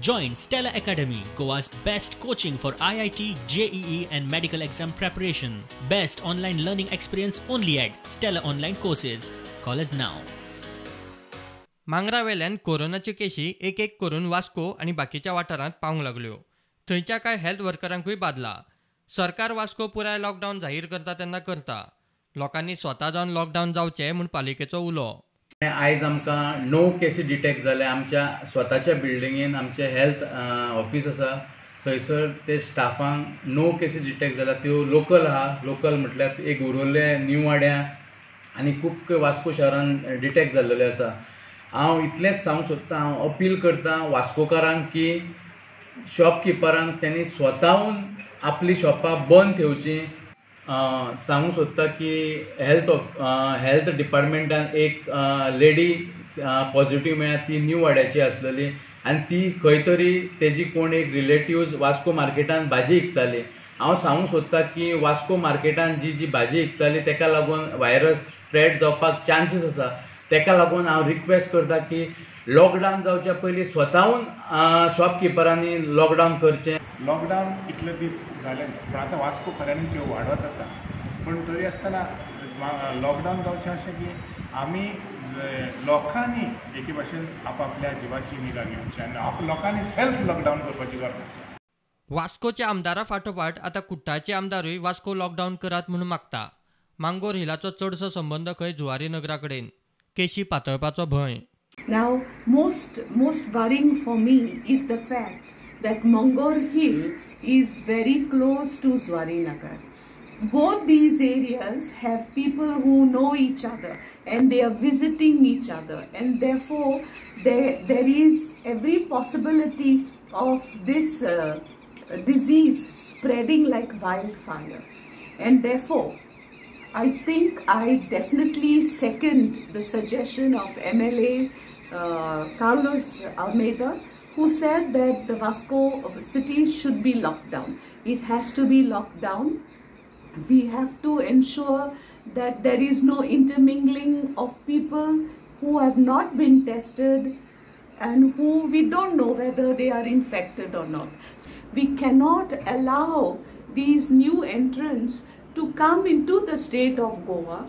Join Stella Academy, Goa's best coaching for IIT, JEE and medical exam preparation. Best online learning experience only at Stella Online Courses. Call us now. मांगरा वेल्यान कोरोनाच्यो केशी एक एक करून वास्को आनी बाकीच्या वाठारांत पावंक लागल्यो. थंयच्या कांय हेल्थ वर्करांकूय बादला. सरकार वास्को पुराय लॉकडावन जाहीर करता तेन्ना करता, लोकांनी स्वता जावन लॉकडावन जावचें म्हूण पालिकेचो उलो. आयज आमकां 9 केसी डिटेक्ट जाले आमच्या स्वताच्या बिल्डिंगेन. आमचे हेल्थ ऑफिस आसा थंयसर ते स्टाफांक 9 केसी डिटेक्ट जाल्या. त्यो लोकल आहा. लोकल म्हटल्यार एक उरोल्ले, न्यू वाड्या आनी खूब वास्को शहरान डिटेक्ट जाल्लेले आसा. हांव इतलेंच सांगूंक सोदता, हांव अपील करता वास्कोकारांक की शॉपकिपरांक त्यांनी स्वताहून आपली शॉपां बंद ठेवची. सांगूंक सोदता की हेल्थ डिपार्टमेंटान एक लेडी पॉझिटिव्ह मेळ्ळ्या, ती न्यू वाड्याची आसलेली आनी ती खंय तरी तेजी कोण एक रिलेटिव्ज वास्को मार्केटान भाजी विकताली. हांव सांगूंक सोदता की वास्को मार्केटान जी जी भाजी विकताली तेका लागून व्हायरस स्प्रेड जावपाक चान्सीस आसा. तेका लागून हांव रिक्वेस्ट करता की लॉकडावन जावच्या पयलीं स्वताहून शॉपकिपरांनी लॉकडावन करचें. लॉकडावन इतले दीस जालेच, पूण आतां वास्को खऱ्यांनी वाडत आसा. पूण तरी आसतना लॉकडावन जावचें अशें की आमी लोकांनी एके भाशेन आपआपल्या जिवाची निगा घेवची आनी लोकांनी सेल्फ लॉकडावन करपाची गरज आसा. वास्कोच्या आमदारा फाटोफाट आतां कुट्टाचे आमदारूय वास्को लॉकडावन करात म्हूण मागता. मांगोर हिलाचो चडसो संबंद खंय जुवारी नगरा कडेन, केशी पातळपाचो भंय. Now, most worrying for me is the fact that Mongor Hill is very close to Zuarinagar. Both these areas have people who know each other and they are visiting each other, and therefore there is every possibility of this disease spreading like wildfire. And therefore, I think I definitely second the suggestion of MLA Carlos Almeida, who said that the Vasco city should be locked down. It has to be locked down. We have to ensure that there is no intermingling of people who have not been tested and who we don't know whether they are infected or not. We cannot allow these new entrants to come into the state of Goa,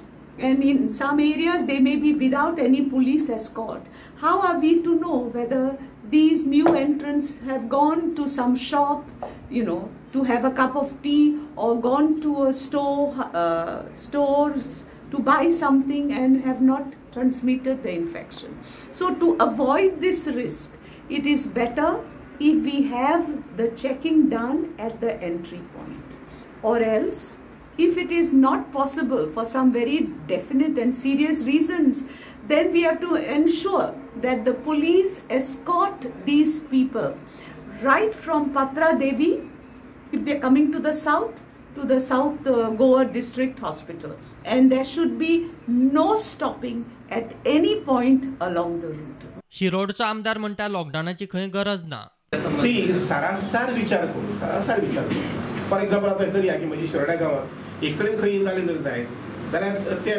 and in some areas they may be without any police escort. How are we to know whether these new entrants have gone to some shop, you know, to have a cup of tea, or gone to a stores to buy something and have not transmitted the infection? So to avoid this risk, it is better if we have the checking done at the entry point, or else if it is not possible for some very definite and serious reasons, then we have to ensure that the police escort these people right from Patra Devi, if they are coming to the south, to the South Goa District Hospital. And there should be no stopping at any point along the route. शिरोडचो आमदार म्हणटा लॉकडावनाची खंय गरज ना. C सरासर विचार करू, सरासर विचार करू. फॉर एक्झाम्पल आतां धरया की म्हजी शिरोड्या गांवांत एक कडेन खंय जालें जर जायत जाल्यार ते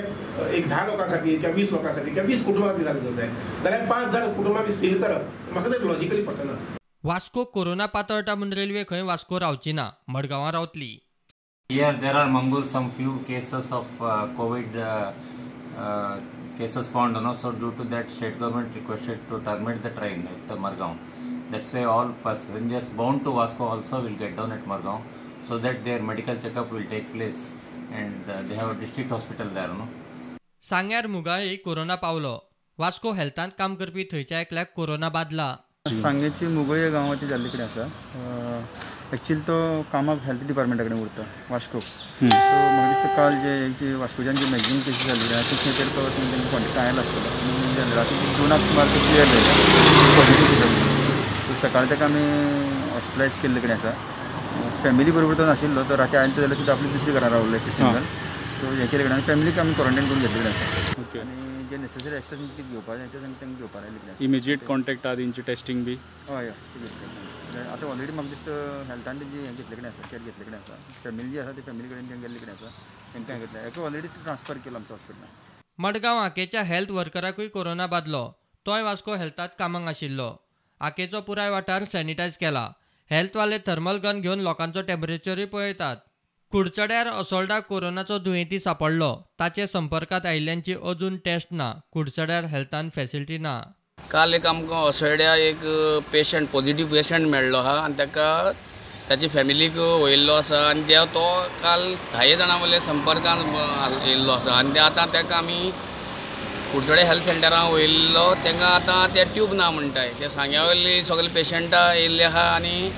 एक 10 लोकां खातीर किंवा 20 लोकां खातीर किंवा 20 कुटुंबां खातीर जालें जर जायत जाल्यार 5000 कुटुंबां आमी सील करप म्हाका तें लॉजिकली पटना. वास्को कोरोना पातळटा म्हूण रेल्वे खंय वास्को रावची ना, मडगांवां रावतली. Here there are Mangor some few cases of COVID cases found, no? So due to that state government requested to terminate the train at the Margao. That's why all passengers bound to Vasco also will get down at Margao, so that their medical checkup will take place and they have a district hospital there, no? सांग्यार मुगाळी corona पावलो. वास्को हेल्थांत काम करपी थंयच्या एकल्याक corona बादला. सांगेची मुगळी गांवांत जाल्ले कडेन आसा. एक्चुअली तो कामाक हेल्थ डिपार्टमेंटा कडेन उरता वास्को. सो म्हाका दिसता काल जे वास्कोच्यान जे मॅक्झिमम केसीस जाल्ले आसा ते खंय तो तेंच्या कॉन्टेक्टान आयला आसतलो. आनी राती 2 सुमार तो क्लियर जाले पॉझिटीव केस आसलो. सकाळी ताका आमी हॉस्पिटलायज केल्ले कडेन आसा. फॅमिली बरोबर तो नाशिल्लो, तो राती आयलो जाल्यार सुद्दां आपली दुसरी घरा रावलो एकटे सिंगल. सो हें केले कडेन आनी फॅमिलीक आमी क्वॉरंटायन करून घेतले कडेन आसा. आनी जे नेसेसरी एक्शन कितें घेवपाक जाय तें तांकां घेवपाक आयिल्ले कडेन आसा. इमिजिएट कॉन्टेक्ट आहा तेंची टेस्टिंग बी? हय हय, आतां ऑलरेडी म्हाका दिसता हेल्थान तेंची हें घेतले कडेन आसा, केअर घेतले कडेन आसा. फॅमिली जी आसा ती फॅमिली कडेन गेल्ले कडेन आसा, तांकां घेतले हेका ऑलरेडी ट्रान्सफर केलो आमच्या हॉस्पिटलान. मडगांव आकेच्या हेल्थ वर्कराकूय कोरोना बादलो. तोय वास्को हेल्थांत कामाक आशिल्लो. आकेचो पुराय वाठार सॅनिटायज केला. हेल्थवाले थर्मल गन घेवन लोकांचो टेम्परेचरूय पळयतात. कुडचड्यार असोल्डा कोरोनाचो दुयेंती सांपडलो. ताचे संपर्कांत आयिल्ल्यांची अजून टेस्ट ना. कुडचड्यार हेल्थान फॅसिलिटी ना. काल एक आमकां असोल्ड्या एक पेशंट पॉझिटिव्ह पेशंट मेळ्ळो आहा आनी ताका ताची फॅमिलीक वयल्लो आसा आनी तो काल 10 जाणां वयल्या संपर्कान येयल्लो आसा आनी ते आतां ताका आमी कुडचडे हेल्थ सेंटरान वयल्लो. तांकां आतां ते ट्यूब ना म्हणटाय. ते सांग्या वयली सगळे पेशंटां येयल्ले आहा आनी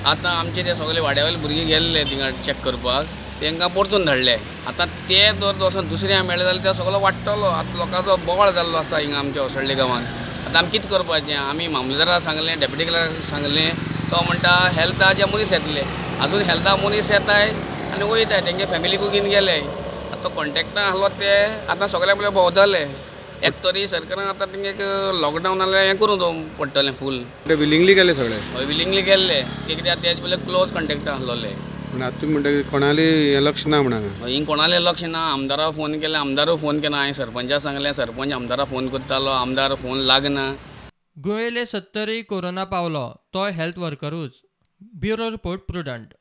आतां आमचे ते सगळे वाड्या वयले भुरगे गेल्ले थिंगा चॅक करपाक, तांकां परतून धाडले. आतां ते जर वचून दुसऱ्या मेळ्ळे जाल्यार ते सगळो वाडटलो. आतां लोकांचो बोवाळ जाल्लो आसा हिंगा आमच्या असोल्डे गांवांत. आतां आमी कितें करपाचें? आमी मामलेदाराक सांगलें, डेप्युटी कलेक्टराक सांगलें. तो म्हणटा हेल्थाचे मनीस येतले. अजून हेल्था मनीस येताय आनी वयताय, तेंगे फॅमिलीकूय घेवन गेले. आतां तो कॉन्टेक्टान आहलो ते आतां सगळे आपले भोंवतले. एक तरी सरकारान आतां तेंगे लॉकडावन जाल्यार हें करूंक पडटलें फूल. ते विलिंगली गेले सगळे? हय, विलिंगली गेल्ले. ते कित्याक तेज पयले क्लोज कॉन्टेक्टान आहलोले. पूण आतां तुमी म्हणटा कोणालें हें लक्ष ना म्हणून? हिंग कोणालें लक्ष ना. आमदाराक फोन केले, आमदारूय फोन केना. हांवें सरपंचाक सांगलें, सरपंच आमदाराक फोन करतालो, आमदार फोन लागना. गुळेले 70 कोरोना पावलो, तो हेल्थ वर्करूच. Bureau report, Prudent.